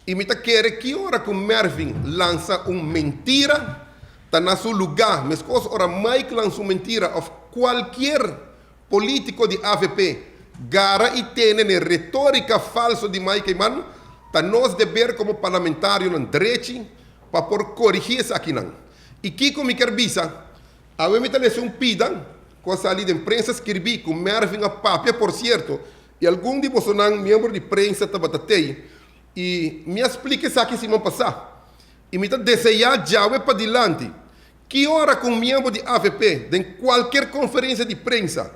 I mi ta kere ki ora ku Mervin lansa un mentira, ta na su lugá, meskos ora Mike lansa un mentira òf kualkier polítiko di AVP gara i tene n'e retórika falso di Mike Eman, ta nos deber komo parlamentarionan drechi pa por korigí esakinan. I kiko mi kier bisa? Awe mi ta lesa un pida ku a sali den prensa skirbí ku Mervin a papia por sierto i algun di bosonan miembro di prensa tabata tei i mi a splika esaki siman pasá i mi ta deseá djawe padilanti ki ora ku un miembro di avp den kualkier konferensia di prensa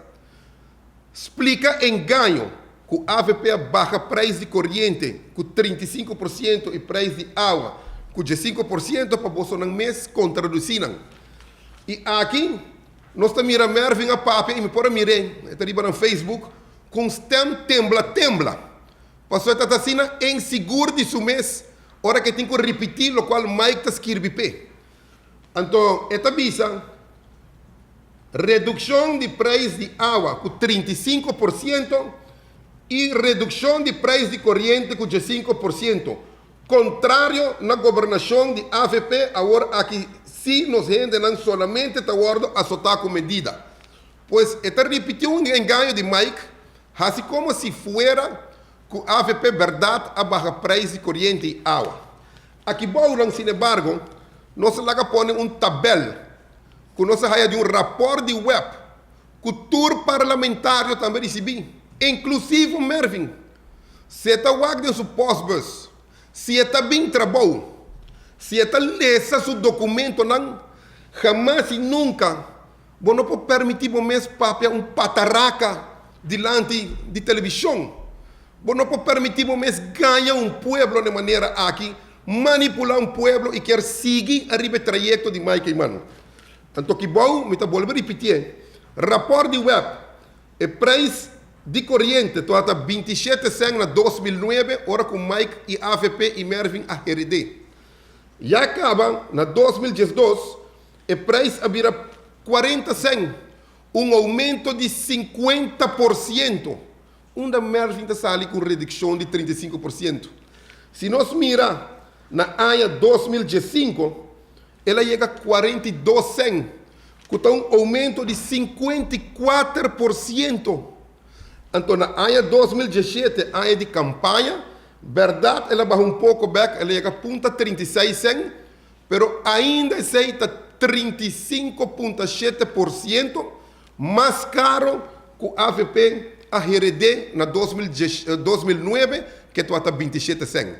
splika engaño ku avp a baha preis di koriente ku 35% i preis di awa ku 15% pa bosonan mes kontradusí nan. I aki nos ta mira Mervin a papia i mi por a mir'é, e ta riba nan Facebook, ku un stèm tembla tembla. Pasobra e ta ta asina insigur di su mes ora ku e tin ku ripití lokual Mike ta skirbi p'e. Anto e ta bisa, Redukshon di preis di awa ku 35% i redukshon di preis di koriente ku 15%. Kontrario na gobernashon di avp awor aki si nos hendenan solamente ta wordo asotá ku medida. Pues e ta ripití un engaño di Mike, hasi komo si fuera ku avp bèrdat a baha preis di koriente i awa. Aki bounan sinembargo nos a laga pone un tabèl ku nos a haya di un rapòrt di web ku tur parlamentario tambe risibí, inklusivo Mervin. Si e ta wak den su postbus, si e ta bin trabou, si e ta lesa su dokumentonan, hamas i nunka bo no por permití bo mes papia un pataraka dilanti di televishon. Bo no por permití bo mes gaña un pueblo na e manera aki, manipulá un pueblo i kier sigui ariba e trayekto di Mike Eman. Anto ki bou mi ta bolbe ripitié, rapòrt di web E prijs di koriente tabata 27 sèn na 2009 ora ku Mike i avp i Mervin a hered'é. Ya kaba na 2012 e prijs a bira 40 sèn, un oumento di 50%, unda Mervin ta sali ku un redukshon di 35%. Si nos mira na aña 2015, el a yega 42 sèn, ku ta un oumento di 54%. Anto na aña 2017, aña di kampaña, bèrdat el a baha un poko bèk, el a yega punta 36 sèn, pero ainda esei ta 35,7% mas karo ku avp a hered'é na 2009, ke tabata 27 sèn.